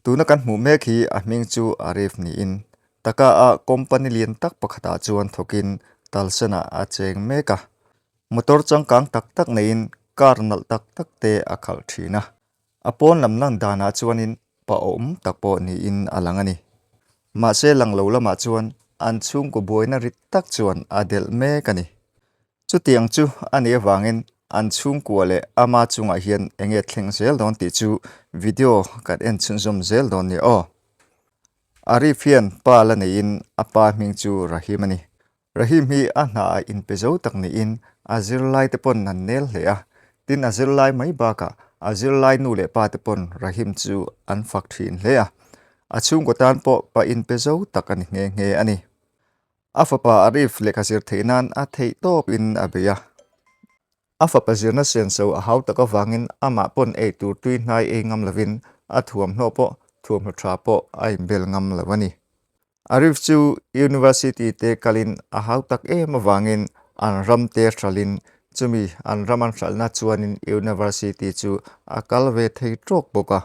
Tuna kan hmuh mek hi a hming chu Arif niin Taka a company lian tak pakhatah chuan thawkin Talsenah a cheng mek a. Motor changkang tak tak neiin car nalh tak tak te a khalh thin a. A pawn lam lan danah chuanin pa awm tak pawh niin a lang a ni. Mahse lang lo lamah chuan an chhungkaw buaina rit tak chuan a delh mek a ni. Chutiang chu a nih avangin an chhungkua leh ama chungah hian eng nge thleng zel dawn tih chu video kan en chhunzawm zel dawn nia aw. Arif hian pa la neiin a pa hming chu Rahim a ni. Rahim hi a hna ah inpe zo tak niin a zirlai te pawn an nel hle a, tin a zirlai mai bakah a zirlai nu leh pa te pawn Rahim chu an fak thin hle a, a chhungkaw tan pawh pa inpe zo tak a ni nghe nghe a ni. A fapa Arif lehkha zir theih nan a theih tawp in a bei a. A fapa zirna senso a hau tak avangin amah pawn ei tur tui hnai ei ngam lovin a thuamhnaw pawh thuamhnaw tha pawh a inbel ngam lo a ni. Arif chu University te kalin a hau tak em avangin an ram te hralhin chumi an ram an hralhna chuanin University chu a kal ve thei tawk bawk a.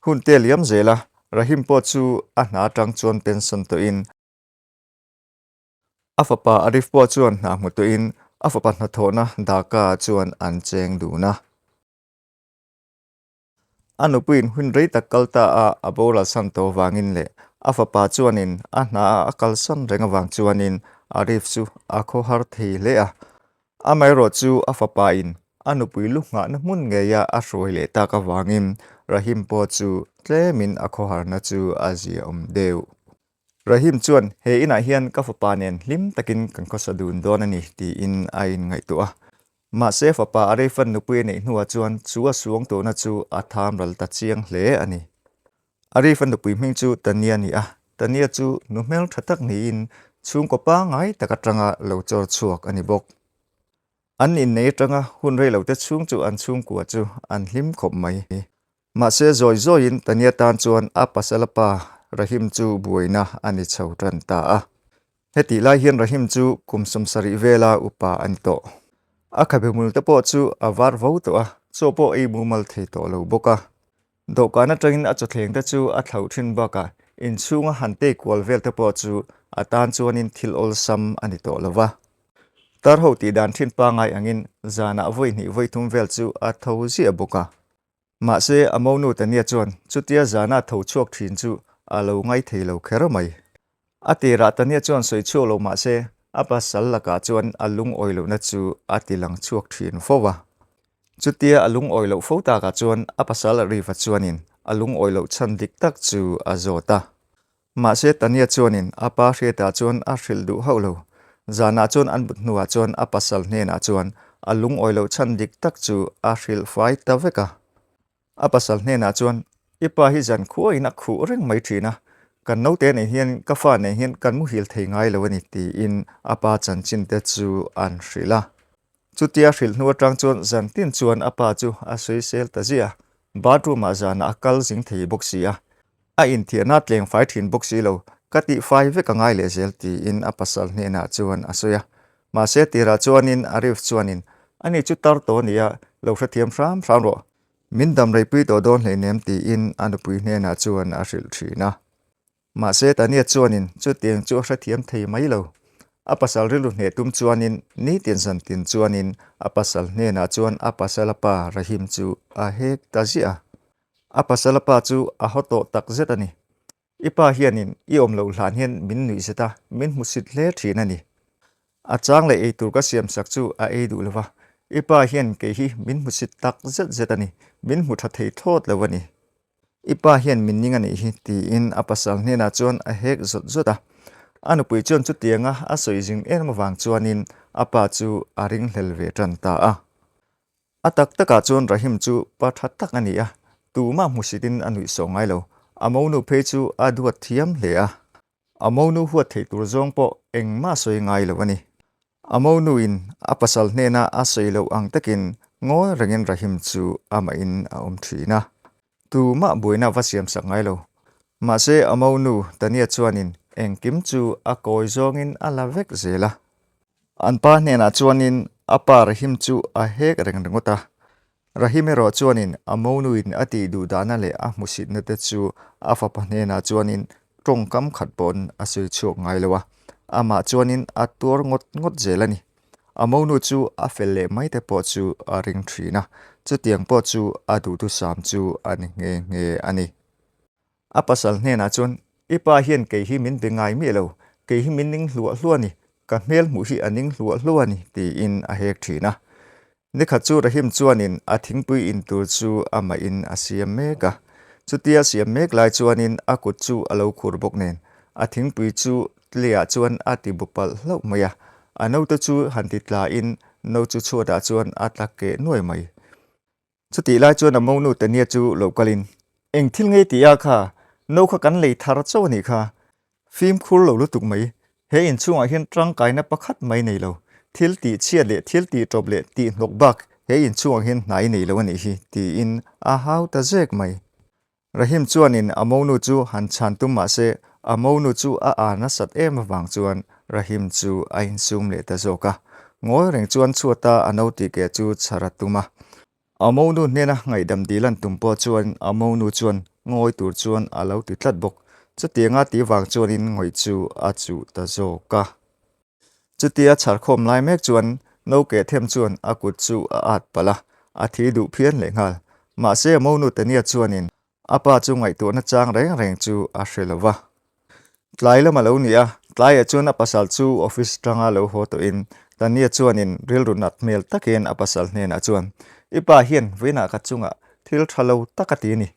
Hun te liam zel a, Rahim pawh chu a hna atang chuan pension tawhin, A fapa Arif pawh chuan hna hmu tawhin a fapa hnathawhna Dhaka ah chuan an cheng dun a. A nupuiin hun rei tak kal ta a a boralsan tawh vangin leh a fapa chuanin a hna ah a kalsan reng avang chuanin Arif chu a khawhar thei hle a. Amaherawh chu a fapa in a nupui lu nghahna hmun ngeia a hruai leh tak avangin Rahim pawh chu tlemin a khawharna chu a ziaawm deuh. Rahim chuan, He inah hian ka fapa nen hlim takin kan khawsa dun dawn a ni, tiin a inngaihtuah a. Mahse, fapa Arifan nupui a neih hnuah chuan chu a suang tawhna chu a tham ral ta chiang hle a ni. Arifa nupui hming chu Tania a ni a, Tania chu nu hmeltha tak niin chhungkaw pangngai tak atanga lo chawr chhuak a ni bawk. An innei atanga hun reilote chhung chu an chhungkua chu an hlim khawp mai. Mahse zawi zawiin Tania tan chuan a pasala pa Rahim chu buaina a ni chho tan ta a. Hetih lai hian Rahim chu kum 70 vela upa a ni tawh. A khabe hmul te pawh chu a var vo tawh a, chaw pawh ei mumal thei tawh lo bawk a. Dawhkan atangin a chawthleng te chu a thlauh thin bakah inchhunga han tei kual vel te pawh chu a tan chuanin thil awlsam a ni tawh lo va. Tar ho tih dan thin pangai angin zanah vawi hnih vawi thum vel chu a tho ziah bawk a. Mahse, a monu Tania chuan chutia zana tho chhuak thin chu a lo ngai thei lo kher mai. A tirah Tania chuan sawi chhuak lo mah se, a pasal lakah chuan a lungawi lohna chu a ti lang chhuak thin fo a. Chutia a lungawi loh fo takah chuan a pasal Riva chuanin a lungawi loh chhan dik tak chu a zawt a. Mahse, Tania chuanin a pa hriatah chuan a hrilh duh hauh lo. Zanah chuan an but hnuah chuan a pasal hnenah chuan a lungawi loh chhan dik tak chu a hrilh fai ta vek a. A pasal hnenah chuan, I pa hi zan khuain a khuh reng mai thin a, kan naute nen hian ka fa nen hian kan muhil thei ngai lo a ni, tiin a pa chanchin te chu an hrilh a. Chutia hrilh hnu atang chuan zan tin chuan a pa chu a sawisel ta ziah a, bathroom ah zanah a kal zing thei bawk si a, a inthiahna tleng fai thin bawk si lo, ka tih fai vek a ngai leh zel tiin a pasal hnenah chuan a sawi a. Mahse tirah chuanin Arif chuanin, Ani chu tar tawh a nia, lo hrethiam hram hram rawh, min damreipui tawh dawn hleinem tiin a nupui hnenah chuan a hrilh thin a. Mahse Tania chuanin chutiang chu a hrethiam thei mai lo. A pasal rilru hneh tum chuanin nitin zan tin chuanin a pasal hnenah chuan a pasala pa Rahim chu a hek ta ziah a. A pasala pa chu a haw tawh tak zet a ni. I pa hianin i awm loh hlan hian min nuih zet a, min hmusit hle thin a ni. A chang leh eitur ka siam sak chu a ei duh lo va, i pa hian kei hi min hmusit tak zet zet a ni, min hmu tha thei thlawt lo a ni. I pa hian min ning a nih hi, tiin a pasal hnenah chuan a hek zawt zawt a. A nupui chuan chutianga a sawi zing em avang chuanin a pa chu a ringhlel ve tan ta a. A tak takah chuan Rahim chu pa tha tak a ni a, tumah hmusitin a nuih sawh ngai lo. A monu phei chu a duat thiam hle a. A monu huat theih tur zawng pawh engmah sawi ngai lo a ni. A monuin a pasal hnena a sawi loh ang takin ngawi rengin Rahim chu amahin a awm thin a. Tumah buaina va siam sak ngai lo. Mahse a monu Tania chuanin engkim chu a kawi zawngin a la vek zel a. An pa hnenah chuanin a pa Rahim chu a hek reng ringawt a. Rahim erawh chuanin a monuin a tih duh dahna leh a hmusitna te chu a fapa hnenah chuanin tawngkam khat pawhin a sawi chhuak ngai lo a, amah chuanin a tuar ngawt ngawt zel a ni. A monu chu a fel leh mai te pawh chu a ring thin a, chutiang pawh chu a duhthusam chu a ni nghe nghe a ni. A pasal hnenah chuan, I pa hian kei hi min be ngai miah lo, kei hi min ning hluah hluah a ni, ka hmel hmuh hi a ning hluah hluah a ni, tiin a hek thin a. Nikhat chu Rahim chuanin a thingpui in tur chu amahin a siam mek a. Chutia siam mek lai chuanin a kut chu a lo khur bawk nen, a thingpui chu tleiah chuan a ti bu palh hlauh mai a. A naute chu han ti tlain no chu chhuatah chuan a tla keh nuai mai. Chutih lai chuan a monu Tania chu lo kalin, Eng thil ngei tih a kha, no kha kan lei thar chauh a nih kha. Fimkhur lo lutuk mai, he inchhungah hian tangkaina pakhat mai nei lo, thil tih chhiat leh thil tih tawp leh tih hnawk bak he inchhungah hian hnai nei lo a nih hi, tiin a hau ta zek mai. Rahim chuanin a monu chu han chhan tum mah se, a monu chu a aa nasat em avang chuan Rahim chu a insum leh ta zawk a. Ngawi reng chuan chhuata a noti ke chu chhar a tum a. A monu hnena ngaihdam dil an tum pawh chuan a monu chuan ngawi tur chuan a lo ti tlat bawk. Chutianga ti vang chuanin ngawih chu a chuh ta zawk a. Chutia chharkhawm lai mek chuan no keh them chuan a kut chu a at palh a, a thi duh phian leh nghal. Mahse a monu Tania chuanin a pa chu ngaihtuahna chang reng reng chu a hre lo va. Tlai lam a lo ni a, tlaiah chuan a pasal chu office tanga lo haw tawhin Tania chuanin rilru nat hmel takin a pasal hnenah chuan, I pa hian vawiinah ka chungah thil tha lo tak a ti a ni.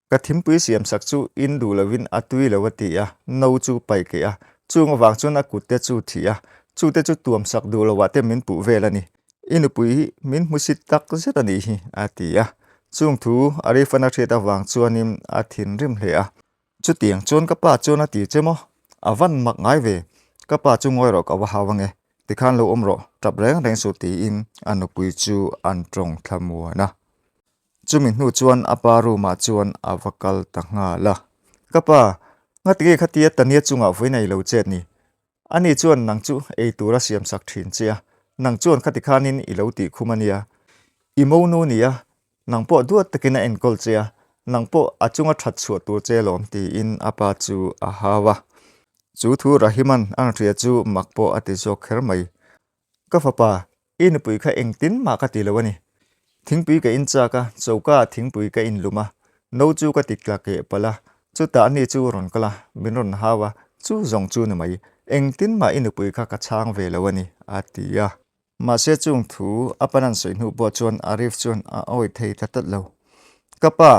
Ka thimpui siamsak chu in duh lovin a tui lo a ti a, no chu paih keh a, chung avang chuan a kut te chu thih a, chu te chu tuamsak duh lovah te min puh vel a ni. I nupui hi min hmusit tak zet a nih hi, a ti a. Chung thu Arifan a hriat avang chuanin a thinrim hle a. Chutiang chuan ka pa chuan a ti che maw? A van mak ngai ve. Ka pa chu ngawi rawh ka va hau ange. Tikhan lo awm rawh, tap reng reng suh tiin a nupui chu an tawng thlamuan a. Chumi hnu chuan a pa room ah chuan a va kal ta nghal a. Ka pa, ngatinge khatia Tania chungah vawi nei lo chet ni? Ani chuan nang chu ei tur a siam sak thin che a, nang chuan khati khanin i lo tih khum a nia. I monu nia, nang pawh duat takin a enkawl che a, nang pawh a chunga that chhuah tur che lawm tiin a pa chu a hau a. Chu thu Rahiman a hria chu mak pawh a ti zawk kher mai. Ka fapa, i nupui kha engtin mah ka ti lo a ni. Thingpui ka in chak a, choka ah thingpui ka in lum a, no chu ka ti tla keh palh a, chutah ani chu rawn kal a, min rawn hau a, chu zawng chu ni mai, engtin mah i nupui kha ka chhang ve lo a ni, a ti a. Mahse chung thu a pan an sawi hnu pawh chuan Arif chuan a awih thei ta tlat lo. Ka pa,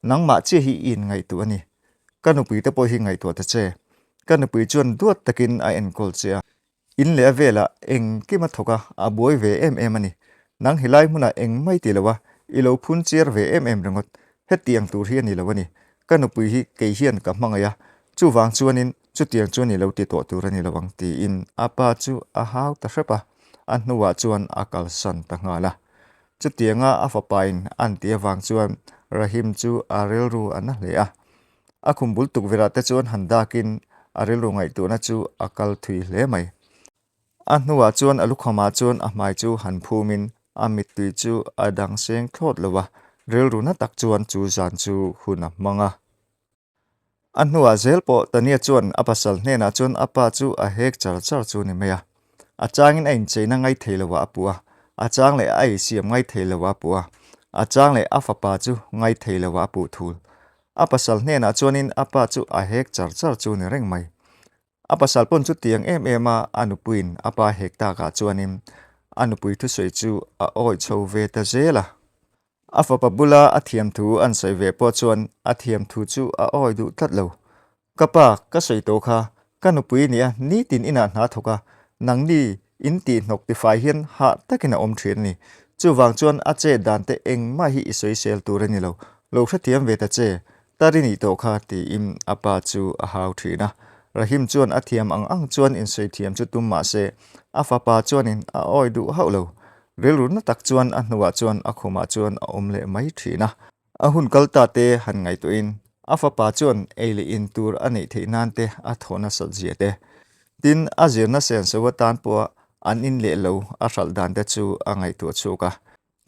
nangmah chiah hi i inngaihtuah a ni. Ka nupui te pawh hi ngaihtuah ta che. Ka nupui chuan duat takin a enkawl che a. In leh a velah engkim a thawk a, a buai ve em em a ni. Nang helai hmunah eng mai ti lo a, i lo phun chiar ve em em ringawt. Hetiang tur hi a ni lo a ni. Ka nupui hi kei hian ka hmangaih a, chuvang chuanin chutiang chuan i lo ti tawh tur a ni lo ang tiin a pa chu a hau ta hrep a, a hnuah chuan a kalsan ta nghal a. Chutianga a fapain a an tih avang chuan Rahim chu a rilru a na hle a. A khum bul tukverh te chuan han dakin a rilru ngaihtuahna chu a kal thui hle mai. A hnuah chuan a lukhamah chuan a hmai chu han phumin a mittui chu a dang seng thlawt lo a, rilru na tak chuan chu zan chu hun a hmang a. A hnuah zel pawh Tania chuan a pasal hnenah chuan a pa chu a hek char char chu ni mai a. A changin a incheina ngai thei lo ah a puh a, a chang leh a eisiam ngai thei lo ah a puh a, a chang leh a fapa chu ngai thei lo ah a puh thul. A pasal hnenah chuanin a pa chu a hek char char chu ni reng mai. A pasal pawn chu tiang em em a a nupuiin a pa hek takah chuanin a nupui thusawi chu a awih chho ve ta zel a. A fapa bula a thiam thu an sawi ve pawh chuan a thiam thu chu a awih duh tlat lo. Ka pa, ka sawi tawh kha, ka nupui nia nitin inah hna thawk a, nangni in tih hnawk tifai hian hah takin a awm thin a ni. Chuvang chuan a chet dan te engmah hi i sawisel tur a ni lo, lo hrethiam ve ta che, tar i nih tawh kha tiin a pa chu a hau thin a. Rahim chuan a thiam ang ang chuan insawi thiam chu tum mah se, a fapa chuanin a awi duh hauh lo. Rilru na tak chuan a hnuah chuan a khumah chuan a awm leh mai thin a. A hun kal ta te han ngaihtuahin a fapa chuan ei leh in tur a neih theih nan te a thawh nasat zia te, tin a zirna senso atan pawha an in leh lo a hralh dan te chu a ngaihtuah chhuak a.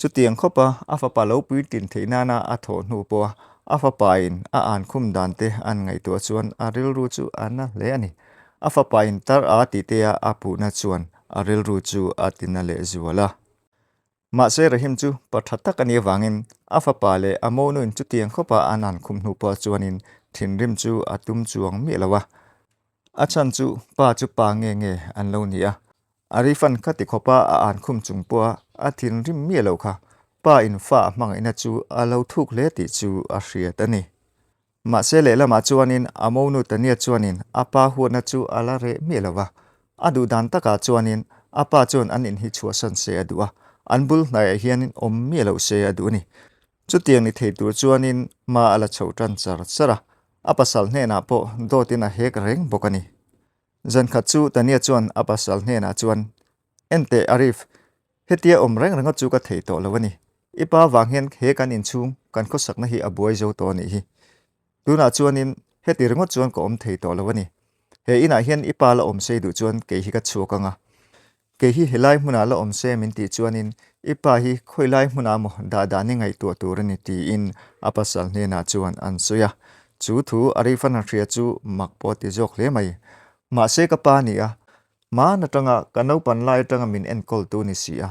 Chutiang khawpa a fapa lo puitlin theih nana a thawh hnu pawha a fapain a ankhum dan te an ngaihtuah chuan a rilru chu a na hle a ni. A fapain tar a tih tea a puhna chuan a rilru chu a tina leh zual a. Mahse Rahim chu pa tha tak a nih avangin a fapa leh a monuin chutiang khawpa an ankhum hnu pawh chuanin thinrim chu a tum chuang miah lo a. A chhan chu pa chu pa nge nge an lo ni a. Arifan kha ti khawpa a ankhum chung pawha a thinrim miah lo kha pa in fa a hmangaihna chu a lo thuk hle tih chu a hriat a ni. Mahse lehlamah chuanin a monu Tania chuanin a pa huatna chu a la reh miah lo va, a duh dan takah chuanin a pa chuan an in hi chhuahsan se a duh a, an bul hnaiah hianin awm miah loh se a duh a ni. Chutiang ni thei tur chuanin hma a la chhoh tan char char a, a pasal hnenah pawh dawtin a hek reng bawk a ni. Zankhat chu Tania chuan a pasal hnenah chuan, Enteh Arif, hetia awm reng rengawt chu ka thei tawh lo a ni. I pa vang hian he kan inchhung kan khawsakna hi a buai zo tawh a nih hi. Tunah chuanin heti ringawt chuan ka awm thei tawh lo a ni. He inah hian i pa la awm sei duh chuan kei hi ka chhuak ang a. Kei hi helai hmunah la awm se min tih chuanin i pa hi khawi lai hmunah maw dah dan i ngaihtuah tur a ni tiin a pasal hnenah chuan an sawi a. Chu thu Arif an han hria chu mak pawh a ti zawk hle mai. Mahse ka pa ni a, hman atanga ka naupan lai atanga min enkawl tu ni si a,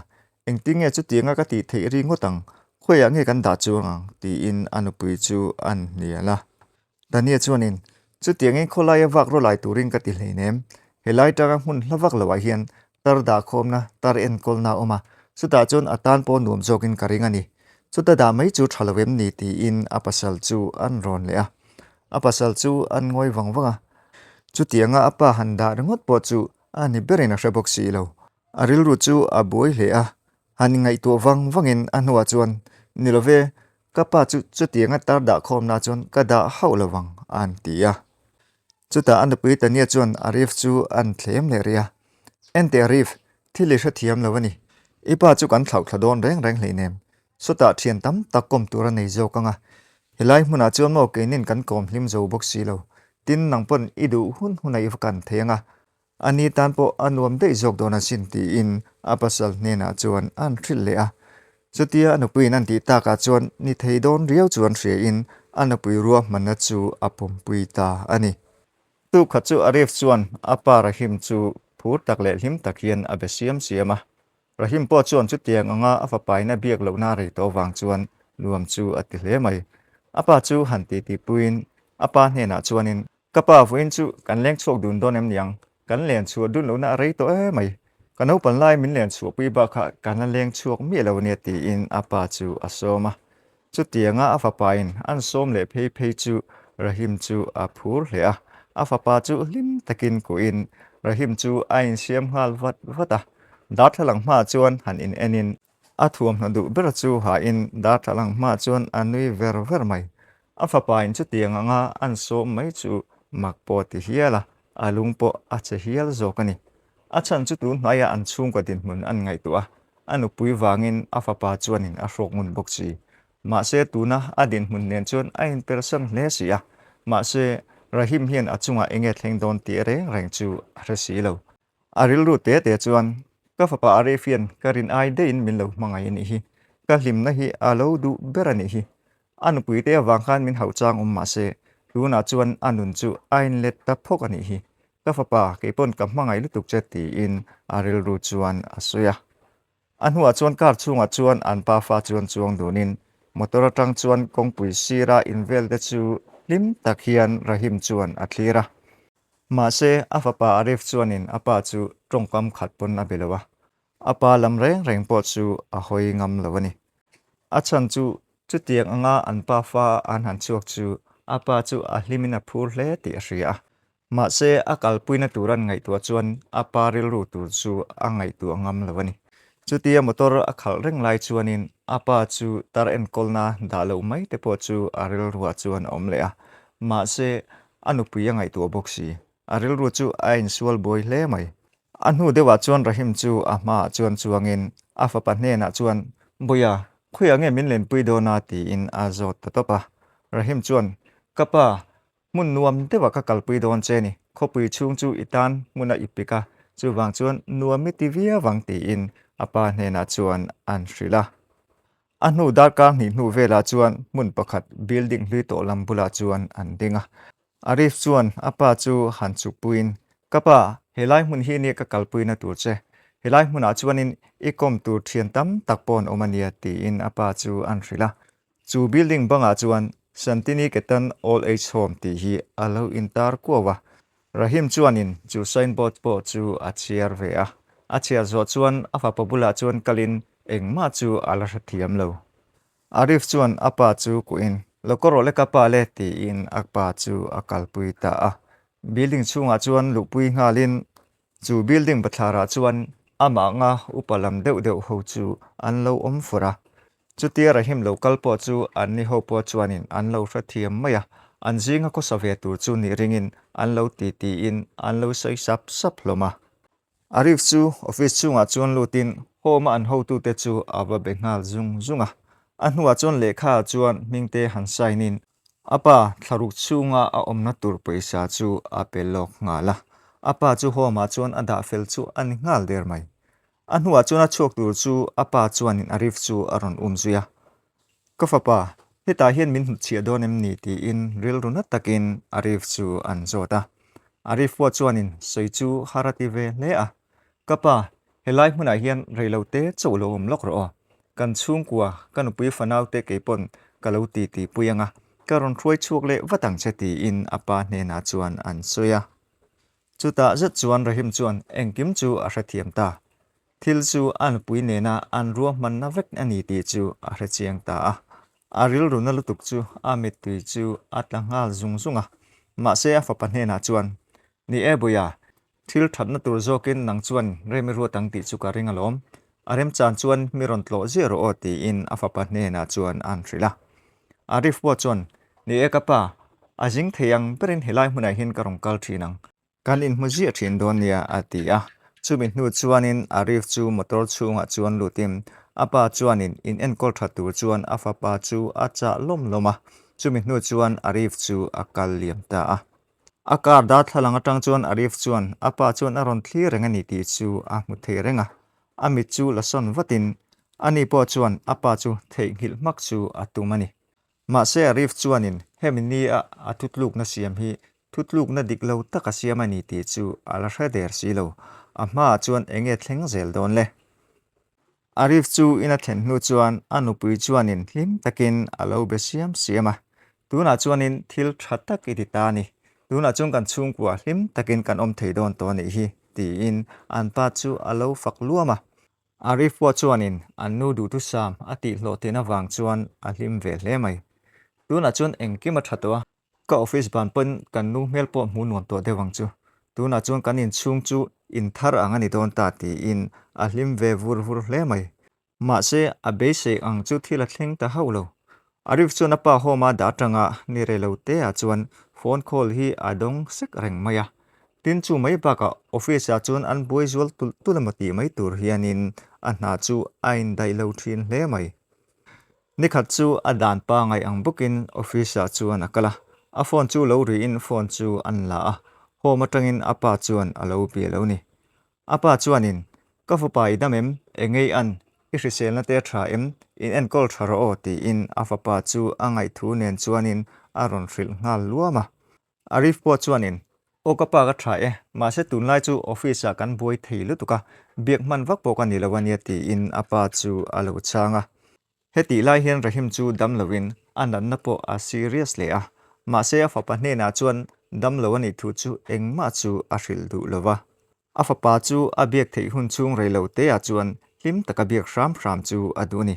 engtin nge chutianga ka tih theih ri ngawt ang, khawiah nge kan dah chuang ang tiin a nupui chu an hnial a. Dania chuanin, Chutiangin khawlaia vak rawlai turin ka ti hleinem. Helai tanga hmun hla vak loah hian tar dahkhawmna, tar enkawlna a awm a, chutah chuan a tan pawh nuam zawkin ka ring a ni. Chuta dah mai chu tha lo em ni tiin a pasal chu an rawn leh a. A pasal chu an ngawi vang vang a. Chutianga a pa han dah ringawt pawh chu a ni berin a hre bawk si lo. A rilru chu a buai hle a, han ingaihtuah vang vangin a hnuah chuan, Ni lo ve, ka pa chu chutianga tar dah khawmna chuan ka dah hauh lo vang, a han ti a. Chutah a nupui Tania chuan Arif chu an thlem leh rih a, Enteh Arif, thil i hrethiam lo a ni. I pa chu kan thlauh thla dawn reng reng hleinem. Sawtah thian tam tak kawm tur a nei zawk ang a. Helai hmunah chuan maw keinin kan kawm hlim zo bawk si lo. Tin, nang pawn i duh hun hunah i va kan thei ang a. A ni tan pawh a nuam daih zawk dawn asin tiin a pasal hnenah chuan an hrilh leh a. Chutia a nupuiin an tih takah chuan ni thei dawn riau chuan hriain a nupui ruahmanna chu a pawmpui ta a ni. Tukhat chu Arif chuan a pa Rahim chu phur tak leh hlim tak hian a be siam siam a. Rahim pawh chuan chutiang anga a fapain a biak lohna a rei tawh vang chuan nuam chu a ti hle mai. A pa chu han titi puiin a pa hnenah chuanin Ka pa vawiin chu kan leng chhuak dun dawn em niang? Kan len chhuah dun lohna a rei tawh e mai. Ka naupan lai min len chhuahpui bak kha kan la leng chhuak miah lo ania tiin a pa chu a sawm a. Chutianga a fapain an sawm leh phei phei chu Rahim chu a phur hle a. A fapa chu hlim takin kuhin Rahim chu a insiam nghal vat vat a. Darthlalang hmaah chuan han in enin a thuamhnaw duh ber chu hain darthlalang hmaah chuan a nui ver ver mai. A fapain chutiang anga an sawm mai chu mak pawh a ti hial a, a lung pawh a che hial zawk a ni. A chhan chu tun hnaiah an chhungkaw dinhmun an ngaihtuah a, a nupui vangin a fapa chuanin a hrawk ngun bawk si. Mahse tuna a dinhmun nen chuan a inpersan hle si a, mahse Rahim hian a chungah enge thleng dawn tih reng reng chu a hre si lo. A rilru te te chuan, Ka fapa Arif hian ka rin ai deihin min lo hmangaih a nih hi. Ka hlimna hi a lo duh ber a nih hi. A nupui te avang khan min hauh chang awm mah se, tunah chuan a nun chu a inlet ta phawk a nih hi. Ka fapa, kei pawn ka hmangaih lutuk che tiin a rilru chuan a sawi a. A hnuah chuan car chhungah chuan an pafa chuan chuang dunin motor atang chuan kawngpui sira invel te chu hlim tak hian Rahim chuan a thlir a. Mahse, a fapa Arif chuanin a pa chu tawngkam khat pawn a be lo a, a pa lam reng reng pawh chu a hawi ngam lo a ni. A chhan chu chutiang anga an pa fa an han chhuak chu a pa chu a hlimin a phur hle tih a hria a. Mahse, a kalpuina tur an ngaihtuah chuan a pa rilru tur chu a ngaihtuah ngam lo a ni. Chutia motor a khalh reng lai chuanin a pa chu tar enkawlna dah loh mai te pawh chu a rilruah chuan a awm leh a. Mahse, A nupui a ngaihtuah bawk si. A rilru chu a insual buai hle mai. A hnu deuhah chuan Rahim chu a hmaah chuan chuangin a fapa hnenah chuan, Buia, khawiah nge min lenpui dawn a? tiin a zawt ta tawp a. Rahim chuan, Ka pa, hmun nuam deuhah ka kalpui dawn che ni. Khawpui chhung chu i tan hmun a ipik a, chuvang chuan nuam i ti viau ang tiin a pa hnenah chuan an hrilh a. A hnu darkar hnih hnu velah chuan hmun pakhat building hlui tawh lam bulah chuan an ding a. Arif chuan a pa chu han chukpuiin, Ka pa, helai hmun hi nia ka kalpuina tur che. Helai hmunah chuanin i kawm tur thian tam tak pawh an awm a nia, tiin a pa chu an hrilh a. Chu building bangah chuan Santiniketan Old Age Home tih hi a lo intar kuau a. Rahim chuanin chu signboard pawh chu a chhiar ve a. A chhiar zawh chuan a fapa bulah chuan kalin engmah chu a la hrethiam lo. Arif chuan a pa chu kuhin, Lo kawr rawh le ka pa le tiin a pa chu a kalpui ta a. Building chhungah chuan luhpui nghalin chu building bathlarah chuan amah anga upa lam deuh deuh ho chu an lo awm fur a. Chutia Rahim lo kal pawh chu an ni ho pawh chuanin an lo hrethiam mai a, an zinga khawsa ve tur chu nih ringin an lo ti tiin an lo sawi sap sap hlawm a. Arif chu office chhungah chuan lutin home-a an hotute chu a va be nghal zung zung a. A hnuah chuan lehkhaah chuan hmingte han sign in a pa thlaruk chhunga a awmna tur pawisa chu a pe lawk nghal a. A pa chu home-ah chuan a dah fel chu a ni nghal der mai. A hnuah chuan a chhuak tur chu a pa chuanin Arif chu a rawn um zui a. Ka fapa, hetah hian min hnutchhiah dawn em ni? tiin rilru na takin Arif chu an zawt a. Arif pawh chuanin sawi chu har a ti ve hle a. Ka pa, helai hmunah hian reilote chauh lo awm lawk rawh aw. Kan chhungkua, ka nupui fanaute kei pawn ka lo ti ti pui ang a, ka rawn hruai chhuak leh vat ang che tiin a pa hnenah chuan an sawi a. Chutah zet chuan Rahim chuan engkim chu a hrethiam ta. Thil chu a nupui nena an ruahmanna vek a ni tih chu a hre chiang ta a. A rilru na lutuk chu a mittui chu a tla nghal zung zung a. Mahse a fapa hnenah chuan, Ni e Buia, thil thatna tur zawkin nang chuan rem i ruat ang tih chu ka ring alawm. A remchan chuan mi rawn tlawh ziah rawh aw tiin a fapa hnenah chuan an hrilh a. Arif pawh chuan, Ni e ka pa, a zing thei ang berin helai hmunah hian ka rawn kal thin ang. Kan inhmu ziah thin dawn nia, a ti a. Chumi hnu chuanin Arif chu motor chhungah chuan lutin a pa chuanin in enkawl tha tur chuan a fapa chu a chah lawm lawm a. Chumi hnu chuan Arif chu a kal liam ta a. A car darthlalang atang chuan Arif chuan a pa chuan a rawn thlir reng a ni tih chu a hmu thei reng a. A mit chu la sawn vatin ani pawh chuan a pa chu theihnghilh hmak chu a tum a ni. Mahse Arif chuanin hemi nia a thutlukna siam hi thutlukna dik lo tak a siam a ni tih chu a la hre der si lo. A hmaah chuan eng nge thleng zel dawn le? Arif chu in a thlen hnu chuan a nupui chuanin hlim takin a lo be siam siam a, Tunah chuanin thil tha tak i ti ta a ni. Tunah chuan kan chhungkua hlim takin kan awm thei dawn tawh a nih hi, tiin an pa chu a lo fak luam a. Arif pawh chuanin an nu duhthusam a tihhlawhtlin avang chuan a hlim ve hle mai. Tunah chuan engkim a tha tawh a, ka office ban pawn kan nu hmel pawh hmu nuam tawh deuh ang chu. Tunah chuan kan inchhung chu in thar ang a ni dawn ta tiin a hlim ve vur vur hle mai. Mahse, a beisei ang chu thil a thleng ta hauh lo. Arif chuan a pa home a dah atanga ni rei lo te ah chuan phone call hi a dawng sek reng mai a. Tin chu mai bakah office ah chuan an buai zual tulh tulh emaw tih mai tur hianin a hna chu a indaih lo thin hle mai. Nikhat chu a dan pangai ang bawkin office ah chuan a kal a, a phone chu lo riin phone chu an la a, home atangin a pa chuan a lo bia lo ni. A pa chuanin, Ka fapa i dam em? Engei an? I hriselna te a tha em? In enkawl tha rawh aw tiin a fapa chu a ngaihthu nen chuanin a rawn hrilh nghal luam a. Arif pawh chuanin, Aw ka pa ka tha e, mahse tunlai chu office ah kan buai thei lutuk a, biak hman vak pawh ka ni lo ania tiin a pa chu a lo chhang a. Hetih lai hian Rahim chu dam loin a natna pawh a serious hle a, mahse a fapa hnenah chuan dam lo a nih thu chu engmah chu a hrilh duh lo va. A fapa chu a biak theih hun chhung rei lo te ah chuan hlim taka biak hram hram chu a duh a ni.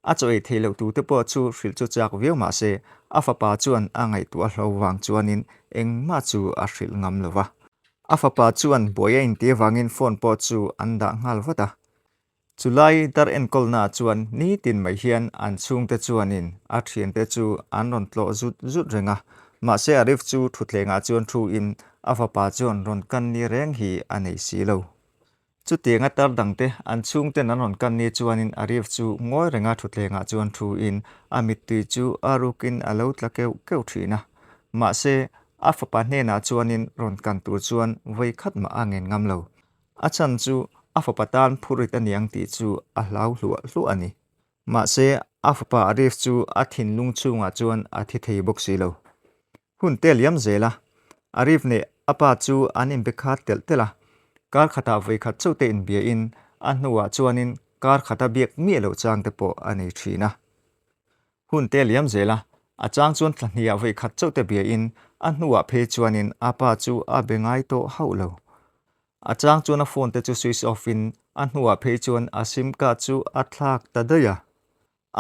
A chaw ei theih loh tute pawh chu hrilh chu chak viau mahse a fapa chuan a ngaihtuah hlo vang chuanin engmah chu a hrilh ngam lo va. A fapa chuan buai a intih avangin phone pawh chu an dah nghal vat a. Chulai dar enkawlnaah chuan nitin mai hian an chhungte chuanin a thiante chu an rawn tlawh zut zut reng a, mahse Arif chu thutthlengah chuan thuin a fapa chuan rawn kan ni reng hi a nei si lo. Chutianga tar dangte an chhungten an rawn kan ni chuanin Arif chu ngawi renga thutthlengah chuan thuin a mittui chu a rukin a lo tla keuh keuh thin a, mahse a fapa hnenah chuanin rawn kan tur chuan vawi khat mah a ngen ngam lo. A chhan chu a fapa tan phurit a niang tih chu a hlau hluah hluah a ni. Mahse, a fapa Arif chu a thinlung chhungah chuan a thi thei bawk si lo. Hun te liam zel a, Arif neh a pa chu an inbe khat telh telh a. Kar khatah vawi khat chauh te inbiain a hnuah chuanin kar khata biak miah loh chang te pawh a nei thin a. Hun te liam zel a, a chang chuan thla hniah vawi khat chauh te biain a hnuah phei chuanin a pa chu a be ngai tawh hauh lo. A chang chuan a phone te chu switch off in a hnuah phei chuan a sim card chu a thlak ta daih a.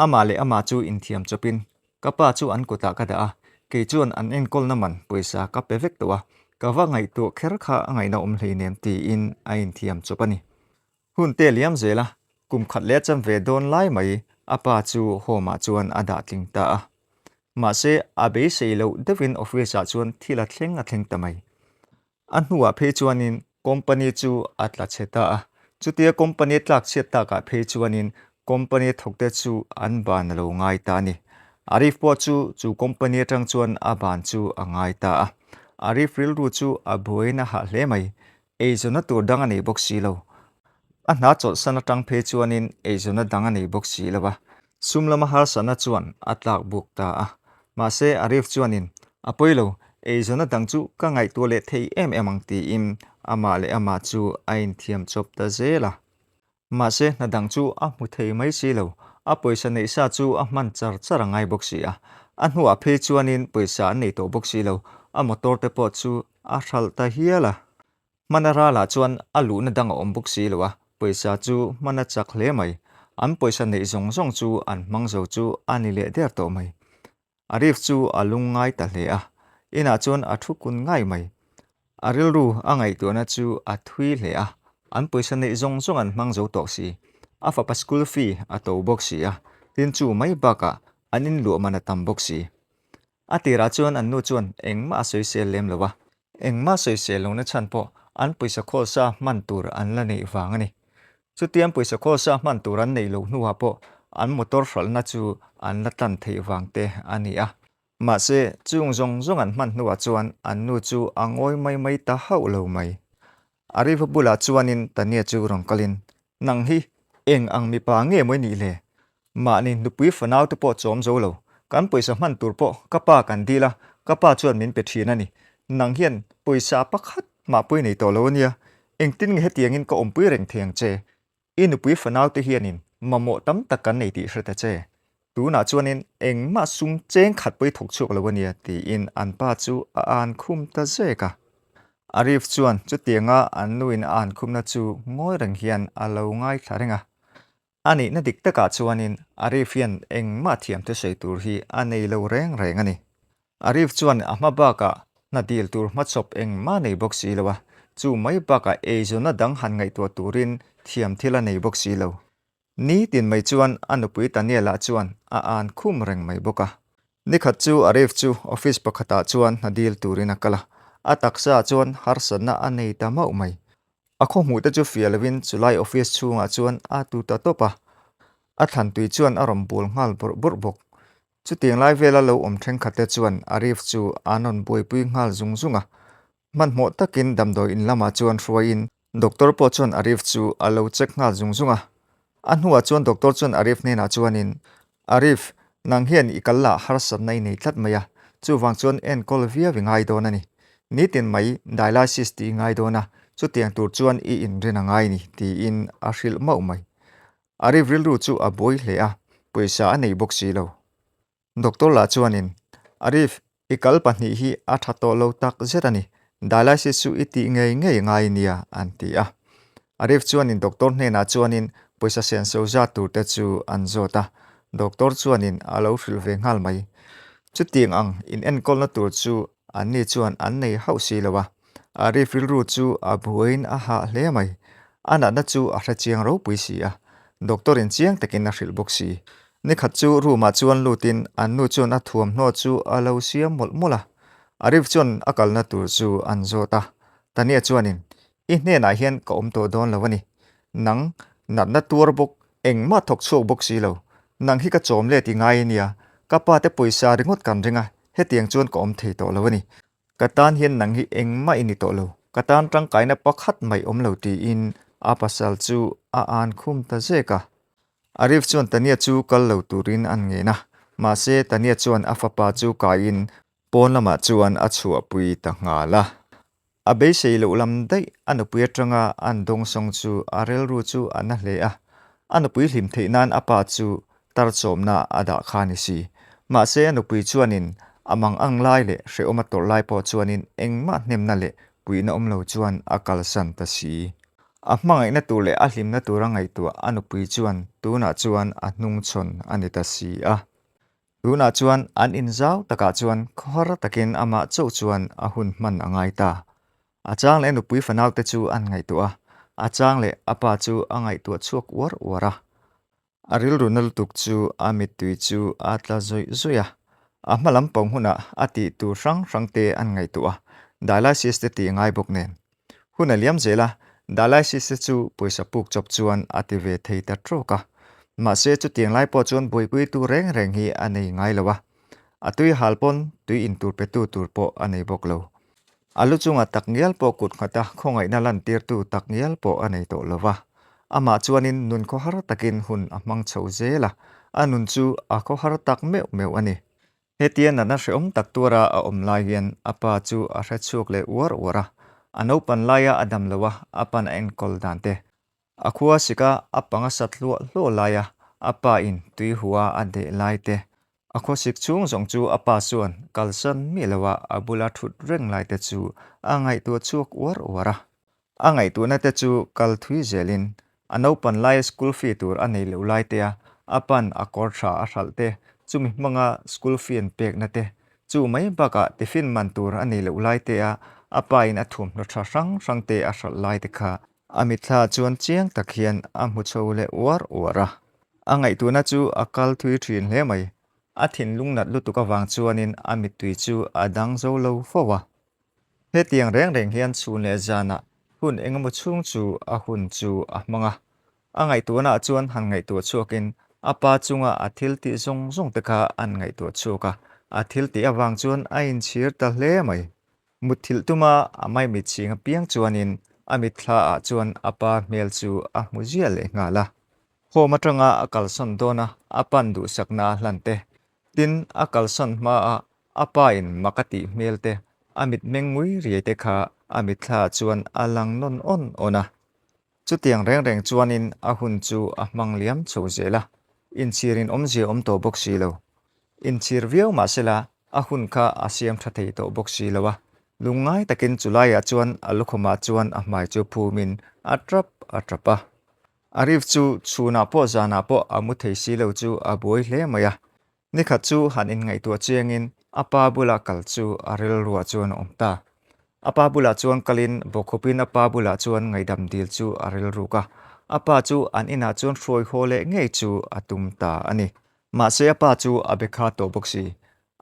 Amah leh amah chu inthiam chawpin ka pa chu an kutah ka dah a, kei chuan an enkawlna man pawisa ka pe vek tawh a, ka va ngaihtuah kher kha a ngaihna awm hleinem tiin a inthiam chawp a ni. Hun te liam zel a, kum khat leh a cham ve dawn lai mai a pa chu home ah chuan a dah tling ta a. Mahse a beisei loh deuhin office ah chuan thil a thleng a thleng ta mai. A hnuah phei chuanin company chu a tla chhe ta a, chutia company tlak chhiat takah phei chuanin company thawkte chu an ban a lo ngai ta a ni. Arif pawh chu chu company atang chuan a ban chu a ngai ta a. Arif rilru chu a buaiin a hah hle mai, eizawnna tur dang a nei bawk si lo. A hna chawlhsan atang phei chuanin eizawnna dang a nei bawk si lo a, Sum lama harsatna chuan a tlak buk ta a. Mahse, Arif chuanin, A pawi lo, eizawnna dang chu ka ngaihtuah leh thei em em ang tiin amah leh amah chu a inthiam chawp ta zel a. Mahse, hna dang chu a hmu thei mai si lo, a pawisa neih sa chu a hman char char a ngai bawk si a. A hnuah phei chuanin pawisa an nei tawh bawk si lo, a motor te pawh chu a hralh ta hial a. Hmana ralah chuan a luhna dang a awm bawk si lo a, pawisa chu hman a chak hle mai. An pawisa neih zawng zawng chu an hmang zo chu a ni leh der tawh mai. Arif chu a lung ngai ta hle a, inah chuan a thu kun ngai mai. A rilru a ngaihtuahna chu a thui hle a, an pawisa neih zawng zawng an hmang zo tawh si. A fapa school fee a to bawk si a, tin chu mai bakah an inluah man a tam bawk si. A tirah chuan an nu chuan engmah a sawisel lem lo a, engmah sawisel lohna chhan pawh an pawisa khawl sa hman tur an la neih vang a ni. Chutiang pawisa khawl sa hman tur an neih loh hnuah pawh an motor hralhna chu an la tlan theih vang te a ni a. Mahse, chung zawng zawng an hman hnuah chuan an nu chu a ngawi mai mai ta hauh lo mai. Ariva bulah chuanin Tania chu rawn kalin, Nang hi eng ang mipa nge maw i nih le? Mahni nupui fanau te pawh chawm zo lo, kan pawisa hman tur pawh ka pa kan dil a, ka pa chuan min pe thin a ni. Nang hian pawisa pakhat mah pawh i nei tawh lo a nia, engtin nge hetiangin ka awmpui reng thei ang che? I nupui fanau te hianin mamawh tam tak kan nei tih hre ta che. Tunah chuanin engmah sum cheng khat pawh i thawk chhuak lo a nia tiin an pa chu a an khum ta zek a. Arif chuan chutianga an nuin a an khumna chu ngawi reng hian a lo ngaithla reng a. A nihna dik takah chuanin Arif hian engmah thiam thusawi tur hi a nei lo reng reng a ni. Arif chuan a hma bakah hna dil tur hmachhawp engmah nei bawk si lo a, chu mai bakah eizawnna dang han ngaihtuah turin thiam thil a nei bawk si lo. Nitin mai chuan a nupui Taniela chuan a an khum reng mai bawk a. Nikhat chu Arif chu office pakhatah chuan hna dil turin a kal a, a taksaah chuan harsatna a nei ta mauh mai. A khawhmuh te chu fiah lovin chulai office chhungah chuan a tu ta tawp a, a thlantui chuan a rawn bul nghal bawrh bawrh bawk. Chutiang lai vela lo awm thenkhatte chuan Arif chu an rawn buaipui nghal zung zung a. Hmanhmawh takin damdawi in lamah chuan hruaiin doctor pawh chuan Arif chu a lo check nghal zung zung a. A hnuah chuan doctor chuan Arif hnenah chuanin, Arif, nang hian i kal lah harsatna i nei tlat mai a, chuvang chuan enkawl viau i ngai dawn a ni. Nitin mai dialysis tih i ngai dawn a, chutiang tur chuan i inrin a ngai ni, tiin a hrilh mauh mai. Arif rilru chu a buai hle a, pawisa a nei bawk si lo. Doctor lah chuanin, Arif, i kal pahnih hi a tha tawh lo tak zet a ni, dialysis chu i tih ngei ngei ngai nia, an ti a. Arif chuanin doctor hnenah chuanin pawisa senso zat tur te chu an zawt a, doctor chuanin a lo hrilh ve nghal mai. Chutiang ang inenkawlna tur chu anni chuan an nei hauh si lo a, Arif rilru chu a buaiin a hah hle mai. A natna chu a hre chiang ropui si a, doctor in chiang takin a hrilh bawk si. Nikhat chu room ah chuan lutin an nu chuan a thuamhnaw chu a lo siam mawlh mawlh a. Arif chuan a kalna tur chu an zawt a, Tania chuanin, I hnenah hian ka awm tawh dawn lo a ni. Nang, natna tuar bawk, engmah thawk chhuak bawk si lo. Nang hi ka chawm let i ngai ania, ka pa te pawisa ringawt kan ring a, hetiang chuan ka awm thei tawh lo a ni. Ka tan hian nang hi engmah i ni tawh lo, ka tan tangkaina pakhat mai awm lo tiin a pasal chu a an khum ta zek a. Arif chuan Tania chu kal lo turin an ngen a, mahse Tania chuan a fapa chu kaiin pawn lamah chuan a chhuahpui ta nghal a. A beisei loh lam daih a nupui atanga an dawngsawng chu a rilru chu a na hle a, a nupui hlim theih nan a pa chu tar chawmna a dah kha ni si. Mahse a nupui chuanin a mang ang lai leh hrehawm a tawrh lai pawh chuanin engmah hnemna leh puihna awm lo chuan a kalsan ta si. A hmangaihna tur leh a hlimna tura ngaihtuah a nupui chuan tunah chuan a hnungchhawn a ni ta si a. Tunah chuan an inzau takah chuan khawhar takin amah chauh chuan a hun hman a ngai ta. A chang leh a nupui fanaute chu an ngaihtuah a, a chang leh a pa chu a ngaihtuah chhuak uar uar a. A rilru na lutuk chu a mittui chu a tla zawih zawih a, a hma lampang hunah a tih tur hrang hrang te an ngaihtuah a, dialysis te tih ngai bawk nen. Hun a liam zel a, dialysis te chu pawisa puk chawp chuan a ti ve thei ta trawk a. Mahse chutiang lai pawh chuan buaipuitu reng reng hi a nei ngai lo a, a tui hal pawn tui in tur petu tur pawh a nei bawk lo. A lu chunga tak ngial pawh kut nghata khawngaihna lantirtu tak ngial pawh a nei tawh lo va. Amah chuanin nun khawhar takin hun a hmang chho zel a, a nun chu a khawhar tak meuh meuh a ni. Hetia natna hrehawm tak tuara a awm lai hian a pa chu a hre chhuak leh uar uar a, a naupan laia a dam lo a, a pan a enkawl dan te. A khua sika a panga sat hluah hluah laia a pa in tui hua a deh lai te, a khawsik chhung zawng chu a pa chuan kalsan miah loa a bula thut reng lai te chu a ngaihtuah chhuak uar uar a. A ngaihtuahna te chu kal thui zelin a naupan laia school fee tur a nei loh lai tea a pan a kawr tha a hralh te, chumi hmanga school fee an pekna te, chu mai bakah tiffin man tur a nei loh lai tea a pa in a thuamhnaw tha hrang hrang te a hralh lai te kha a mitthla chuan chiang tak hian a hmu chho leh uar uar a. A ngaihtuahna chu a kal thui thin hle mai. A thinlung nat lutuk avang chuanin a mittui chu a dang zo lo fo a. Hetiang reng reng hian chhun leh zanah hun engemaw chhung chu a hun chu a hmang a. A ngaihtuahnaah chuan han ngaihtuah chhuakin a pa chunga a thil tih zawng zawng te kha an ngaihtuah chhuak a, a thil tih avang chuan a inchhir ta hle mai. Mutthilh tuma a maimit chhing apiang chuanin a mitthlaah chuan a pa hmel chu a hmu ziah leh nghal a. Home atanga a kalsawn dawn a, a pan duhsakna a hlan te. Tin, a kalsawn hmaa a pa in mak a tih hmel te, a mitmeng ngui riai te kha a mitthlaah chuan a lang nawn awn awn a. Chutiang reng reng chuanin a hun chu a hmang liam chho zel a, inchhirin awmzia awm tawh bawk si lo. Inchhir viau mah sela a hun kha a siam tha thei tawh bawk si lo a, lungngai takin chulaiah chuan a lukhumah chuan a hmai chu phumin a tap a tap a. Arif chu chhunah pawh zanah pawh a mu thei si lo chu a buai hle mai a. Nikhat chu han inngaihtuah chiangin a pa bula kal chu a rilruah chuan a awm ta. A pa bulah chuan kalin bawkkhawpin a pa bulah chuan ngaihdam dil chu a rilruk a. A pa chu an inah chuan hruai haw leh ngei chu a tum ta a ni. Mahse a pa chu a be kha tawh bawk si.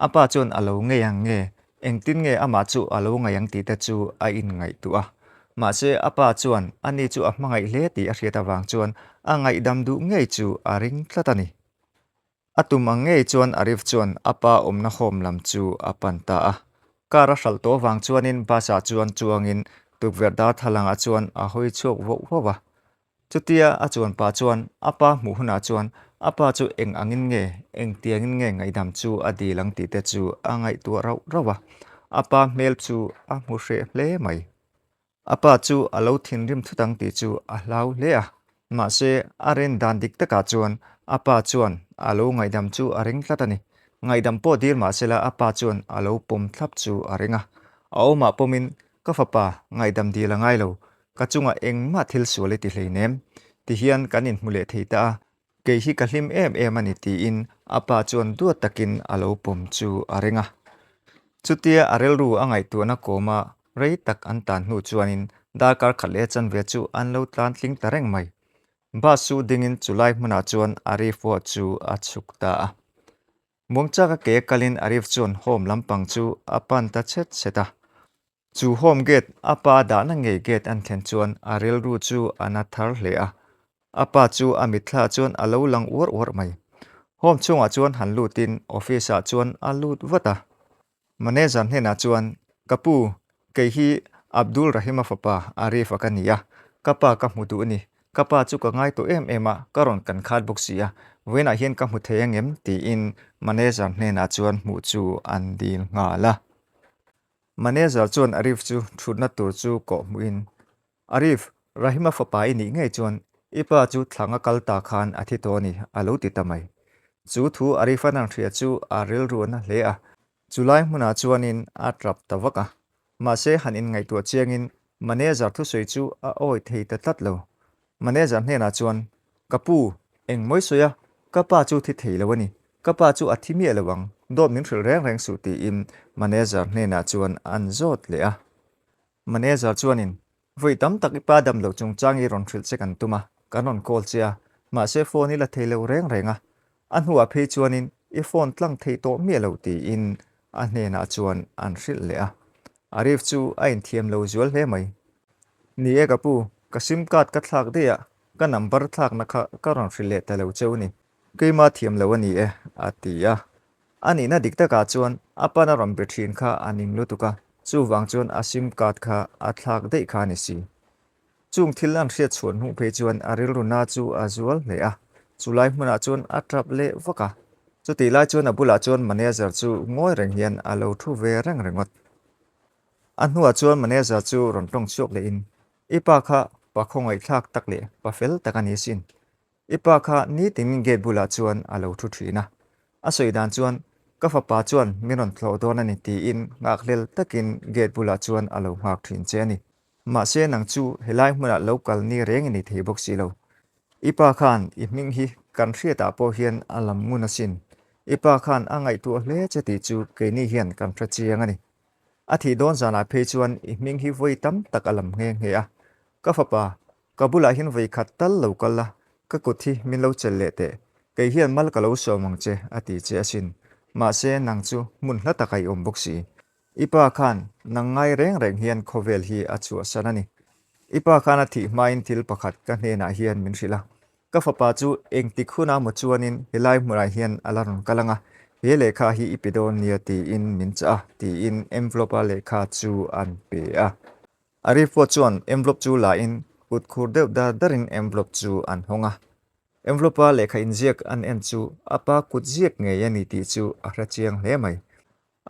A pa chuan a lo ngei ang nge, engtin nge amah chu a lo ngaih ang tih te chu a inngaihtuah a. Mahse a pa chuan ani chu a hmangaih hle tih a hriat avang chuan a ngaihdam duh ngei chu a ring tlat a ni. A tum ang ngei chuan Arif chuan a pa awmna home lam chu a pan ta a. Car a hralh tawh avang chuanin bus ah chuan chuangin tukverh darthlalang ah chuan a hawi chhuak voh voh a. Chutia a chuan pa chuan a pa hmuh hunah chuan a pa chu eng angin nge, engtiangin nge ngaihdam chu a dil ang tih te chu a ngaihtuah rauh rauh a. A pa hmel chu a hmu hreh hle mai. A pa chu a lo thinrim thut ang tih chu a hlau hle a. Mahse, a ren dan dik takah chuan a pa chuan a lo ngaihdam chu a ring tlat a ni. Ngaihdam pawh dil mahsela a pa chuan a lo pawm thlap chu a ring a. A awmah pawmin, Ka fapa, ngaihdam dil a ngai lo. Ka chungah engmah thil sual i ti hleinem. Tihian kan inhmu leh thei ta a, kei hi ka hlim em em a ni tiin a pa chuan duat takin a lo pawm chu a ring a. Chutia a rilru a ngaihtuahna kawma rei tak an tan hnu chuanin darkar khat leh chanve chu an lo tlan tling ta reng mai. Bus chu dingin chulai hmunah chuan Arif pawh chu a chhuk ta a. Muangchaka ke kalin Arif chuan home lampang chu a pan ta chhet chhet a. Chu home gate a pa dahna ngei gate an thlen chuan a rilru chu a na thar hle a, a pa chu a mitthla chuan a lo lang uar uar mai. Home chhungah chuan han lutin office ah chuan a lut vat a. Manager hnenah chuan, Ka pu, kei hi Abdul Rahima fapa Arif-a ka ni a, ka pa ka hmu duh a ni. Ka pa chu ka ngai tawh em em a, ka rawn kan khat bawk si a, vawiinah hian ka hmu thei ang em? tiin manager hnenah chuan hmuh chu an dil nghal a. Manager chuan Arif chu thutna tur chu kawh hmuhin, Arif, Rahima fapa i nih ngei chuan i pa chu thlanga kal ta khan a thi tawh a ni, a lo ti ta mai. Chu thu Arif-a nang hria chu a rilru a na hle a, Chulai hmunah chuanin a tap ta vak a, mahse han inngaihtuah chiangin manager thusawi chu a awi thei ta tlat lo. Manager hnenah chuan, Ka pu, eng mawi sawi a, ka pa chu thi thei lo a ni, ka pa chu a thi miah lo ang, dawt min hrilh reng reng suh tiin manager hnenah chuan an zawt leh a. Manager chuanin, Vawi tam tak i pa dam loh chungchang i rawn hrilh che kan tum a, kan rawn call che a, mahse phone i la thei lo reng reng a. A hnuah phei chuanin i phone tlang thei tawh miah lo tiin a hnenah chuan an hrilh leh a. Arif chu a inthiam lo zual hle mai. Ni e ka pu, ka sim card ka thlak daih a, ka number thlakna kha ka rawn hrilh leh ta lo cheu ni. Keima thiam lo a ni e, a ti a. A nihna dik takah chuan a pan a rawn be thin kha a ning lutuk a, chuvang chuan a sim card kha a thlak daih kha a ni si. Chung thil an hriat chhuan hmuh phei chuan a rilru na chu a zual hle a, chulai hmunah chuan a tap leh vak a. Chutih lai chuan a bulah chuan manager chu ngawi reng hian a lo thu ve reng ringawt. A hnuah chuan manager chu rawn tawng chhuak lehin, I pa kha pa khawngaihthlak tak leh pa fel tak a ni asin. I pa kha nitin gate bulah chuan a lo thu thin a. A sawi dan chuan, Ka fapa chuan min rawn tlawh dawn a ni tiin nghakhlel takin gate bulah chuan a lo nghak thin che a ni. Mahse nang chu helai hmunah lo kal ni reng i ni thei bawk si lo. I pa khan i hming hi kan hriatah pawh hian a lam ngun asin. I pa khan a ngaihtuah hle che tih chu keini hian kan hre chiang a ni. A thih dawn zanah phei chuan i hming hi vawi tam tak a lam nghe nghe a. Ka fapa, Ka bulah hian vawi khat tal lo kal la, ka kut hi min lo chelh leh teh. Kei hian mal ka lo sawm ang che, a ti che asin. Mahse, nang chu hmun hla taka i awm bawk si. I pa khan nang ngai reng reng hian khawvel hi a chhuahsan a ni. I pa khan a thih hmain thil pakhat ka hnenah hian min hrilh a. Ka fapa chu engtik huna maw chuanin helai hmunah hian a la rawn kal ang a, he lehkha hi i pe dawn nia tiin min chah a, tiin envelope-a lehkha chu an pe a. Arif pawh chuan envelope chu la in kut khur deuh dar dar in envelope chu an hawng a. Envelope a lehkha inziak an en chu a pa kut ziak ngei a ni tih chu a hre chiang hle mai.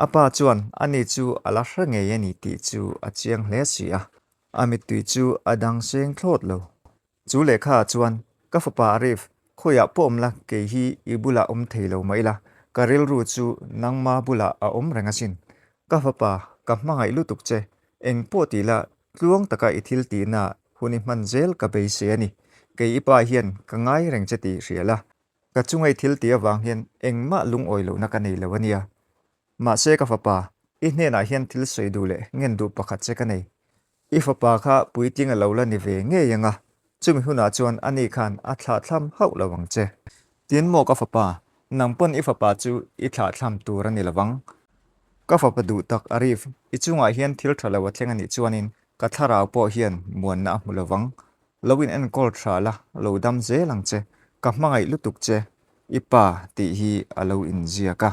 A pa chuan a ni chu a la hre ngei a ni tih chu a chiang hle si a. A mittui chu a dang seng thlawt lo. Chu lehkha ah chuan, Ka fapa Arif, khawiah pawh awm la, kei hi i bulah awm thei lo mah ila, ka rilru chu nangma bulah a awm reng asin. Ka fapa, ka hmangaih lutuk che, eng pawh tih la, tluang taka i thil tihna hun i hman zel ka beisei a ni. Kei i pa hian ka ngai reng che tih hria la, ka chunga i thil tih avang hian engmah lungawi lohna ka nei lo a nia. Mahse ka fapa, i hnenah hian thil sawi duh leh ngen duh pakhat che ka nei. I fapa kha puitling a lo la ni ve ngei ang a, chumi hunah chuan ani khan a thlahthlam hauh lo ang che. Tin maw ka fapa, nang pawn i fapa chu i thlahthlam tur a ni lo vang. Ka fapa duh tak Arif, i chungah hian thil tha lo a thleng a nih chuanin ka thlarau pawh hian muanna a hmu lo vang. Lo in enkawl tha la, lo dam zel ang che, ka hmangaih lutuk che, i pa tih hi a lo inziak a.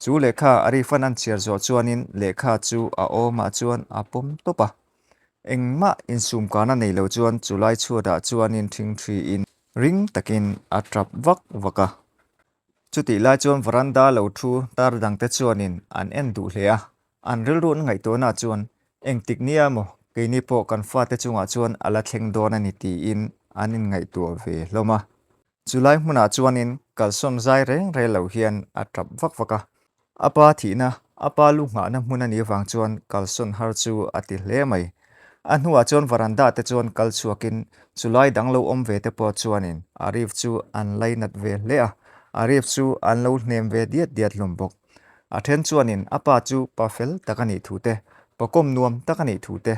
Chu lehkha Arifan an chhiar zawh chuanin lehkha chu a awmah chuan a pawm tawp a. Engmah insumkana nei lo chuan chulai chhuatah chuanin ṭhingṭhiin ring takin a ṭap vak vak a. Chutih lai chuan veranda lo thu tar dangte chuanin an en duh hle a, an rilru an ngaihtuahnaah chuan engtik nia maw keini pawh kan fate chungah chuan a la thleng dawn a ni tiin an inngaihtuah ve hlawm a. Chulai hmunah chuanin kalsawn zai reng reng lo hian a tap vak vak a, a pa thihna, a pa lu nghahna hmun a nih avang chuan kalsawn har chu a ti hle mai. A hnuah chuan varanda te chuan kal chhuakin chulai dang lo awm ve te pawh chuanin Arif chu an lainat ve hle a, Arif chu an lo hnem ve diat diat hlawm bawk. A then chuanin a pa chu pa fel tak a nih thu te, pa kawm nuam tak a nih thu te,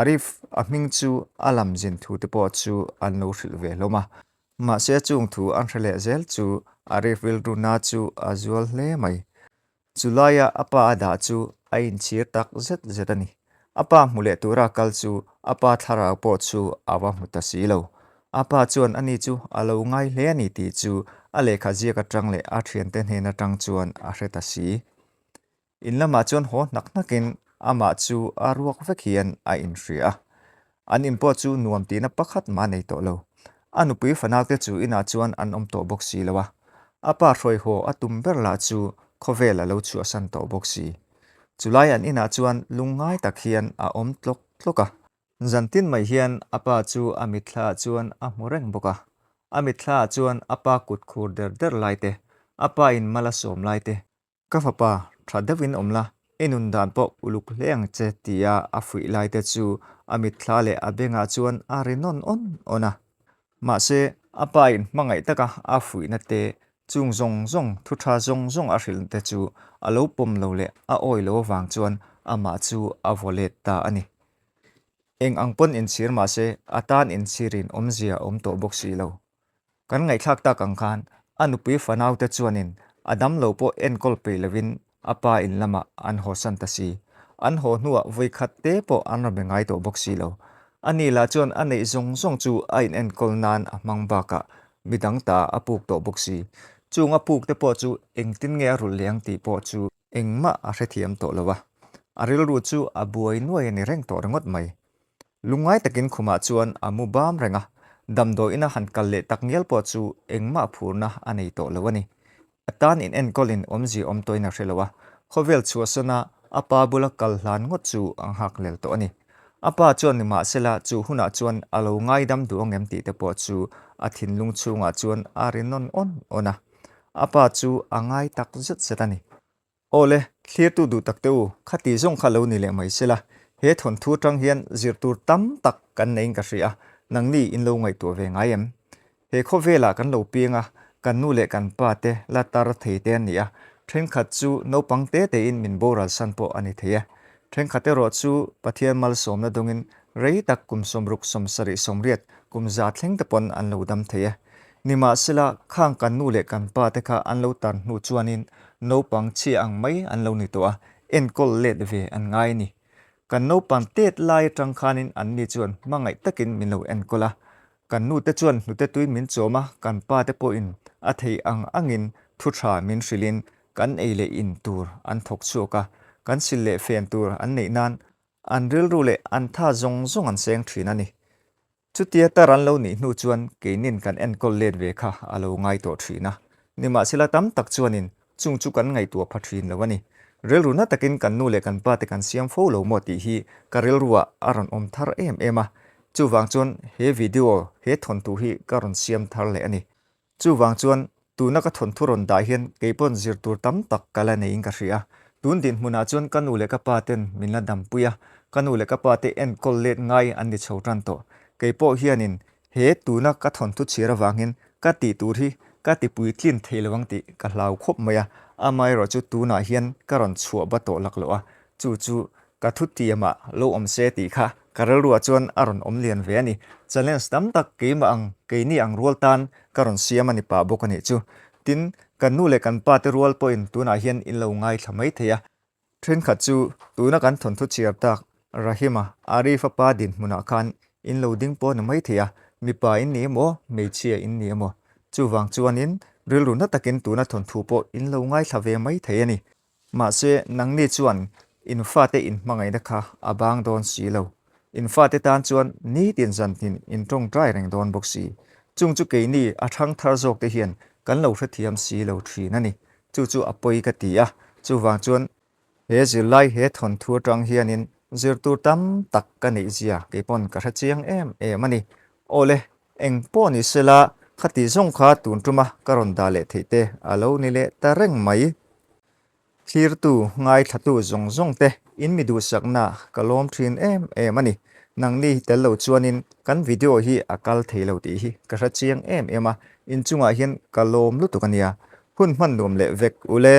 Arif a hming chu a lam zin thu te pawh chu an lo hrilh ve hlawm a. Mahse chung thu an hre leh zel chu Arif rilruna chu a zual hle mai. Chu laia a pa a dah chu a inchhir tak zet zet a ni. A pa hmu leh tura kal chu a pa thlarau pawh chu a va hmu ta si lo. A pa chuan ani chu a lo ngai hle a ni tih chu a lehkha ziak atang leh a thiante hnen atang chuan a hre ta si. In lamah chuan haw hnak hnakin amah chu a ruak vek hian a inhria a. An in pawh chu nuam tihna pakhat mah a nei tawh lo. A nupui fanaute chu inah chuan an awm tawh bawk si lo a, a pa hruai haw a tum ber lah chu khawvel a lo chhuahsan tawh bawk si. Chulai an inah chuan lungngai tak hian a awm tlawk tlawk a. Zantin mai hian a pa chu a mitthlaah chuan a hmu reng bawk a. A mitthlaah chuan a pa kut khur der der lai te, a pa in mal a sawm lai te, Ka fapa, tha deuhin awm la, i nun dan pawh uluk hle ang che tia a fuih lai te chu a mitthla leh a bengah chuan a ri nawn awn awn a. Mahse, a pa in hmangaih taka a fuihna te, chung zawng zawng, thu tha zawng zawng a hrilh te chu a lo pawm lo leh a awi lo avang chuan amah chu a vaw let ta a ni. Eng ang pawn inchhir mahse, a tan inchhirin awmzia a awm tawh bawk si lo. Kan ngaihthlak tak ang khan a nupui fanaute chuanin a damlo pawh enkawl peih lovin a pa in lamah an hawsan ta si. An haw hnuah vawikhat te pawh an rawn be ngai tawh bawk si lo. Ani lah chuan a neih zawng zawng chu a inenkawl nan a hmang bakah midang ta a puk tawh bawk si. Chung a puk te pawh chu engtin nge a rulh leh ang tih pawh chu engmah a hrethiam tawh lo a. A rilru chu a buai nuai a ni reng tawh ringawt mai. Lungngai takin khumah chuan a mu bam reng a, damdawiin a han kal leh tak ngial pawh chu engmah phurna a nei tawh lo a ni. A tan in enkawlin awmzia awm tawhin a hre lo a, khawvel chhuahsana a pa bula kal hlan ngawt chu a nghak lel tawh a ni. A pa chuan nimahsela chu hunah chuan a lo ngaidam duh ang em tih te pawh chu a thinlung chhungah chuan a ri nawn awn awn a. A pa chu a ngai tak zet zet a ni. Aw le, thlirtu duh tak te u, khati zawng kha lo ni leh mai sela, he thawnthu atang hian zir tur tam tak kan neiin ka hria, nangni in lo ngaihtuah ve ngai em? He khawvelah kan lo piang a, kan nu leh kan pa te la tar thei te an ni a, thenkhat chu naupang te tein min boral san pawh a ni thei e. Thenkhat erawh chu Pathian malsawmna dawngin rei tak kum 60 70 80 kum za thleng te pawn an lo dam thei e. Nimahsela, khang kan nu leh kan pa te kha an lo tar hnu chuanin naupang chhia ang mai an lo ni tawh a, enkawl let ve an ngai a ni. Kan naupang tet lai atang khanin anni chuan hmangaih takin min lo enkawl a. Kan nu te chuan hnute tui min chawm a, kan pa te pawhin a thei ang angin thu tha min hrilhin kan ei leh in tur an thawk chhuak a, kan sil leh fen tur an neih nan an rilru leh an tha zawng zawng an seng thin a ni. Chutia tar an lo nih hnu chuan keinin kan enkawl let ve kha a lo ngai tawh thin a. Nimahsela tam tak chuanin chung chu kan ngaihtuah pha thin lo a ni. Rilru na takin kan nu leh kan pa te kan siam fo lo maw tih hi ka rilruah a rawn awm thar em em a. Chuvang chuan he video, he thawnthu hi ka rawn siam thar leh a ni. Chuvang chuan tuna ka thawnthu rawn dah hian kei pawn zir tur tam tak ka la neiin ka hria. Tun dinhmunah chuan ka nu leh ka pa ten min la dampui a, ka nu leh ka pa te enkawl let ngai an ni chho tan tawh. Kei pawh hianin he tuna ka thawnthu chhiar avangin ka tih tur hi ka ti puitlin thei lo ang tih ka hlau khawp mai a, amaherawhchu tunah hian ka rawn chhuah ba tawh lak loh a, chu chu Ka thutiamah lo awm se tih kha ka rilruah chuan a rawn awm lian ve a ni. Challenge tam tak keimah ang, keini ang rual tan ka rawn siam a ni pah bawk a nih chu. Tin, kan nu leh kan pa te rual pawhin tunah hian in lo ngaithla mai thei a. Thenkhat chu tuna kan thawnthu chhiar tak Rahima, Arifa pa dinhmunah khan in lo ding pawh ni mai thei a, mipa in ni emaw, hmeichhia in ni emaw. Chuvang chuanin rilru na takin tuna thawnthu pawh in lo ngaithla ve mai thei a ni. Mahse, nangni chuan in fate in hmangaihna kha a bang dawn si lo. In fate tan chuan nitin zantin in tawngtai reng dawn bawk si. Chung chu keini a thang thar zawk te hian kan lo hrethiam si lo thin a ni. Chu chu a pawi ka ti a. Chuvang chuan he zirlai he thawnthu atang hianin zir tur tam tak ka neih zia kei pawn ka hre chiang em em a ni. Awle, eng pawh ni sela khati zawng kha tun tuma ka rawn dah leh theih te a lo ni leh ta reng mai. Thlirtu, ngaithlatu zawng zawng te in mi duhsakna ka lawm thin em em a ni. Nangni tel lo chuanin kan video hi a kal thei lo tih hi ka hre chiang em em a, inchungah hian ka lawm lutuk a nia. Hun hman nuam leh vek ule.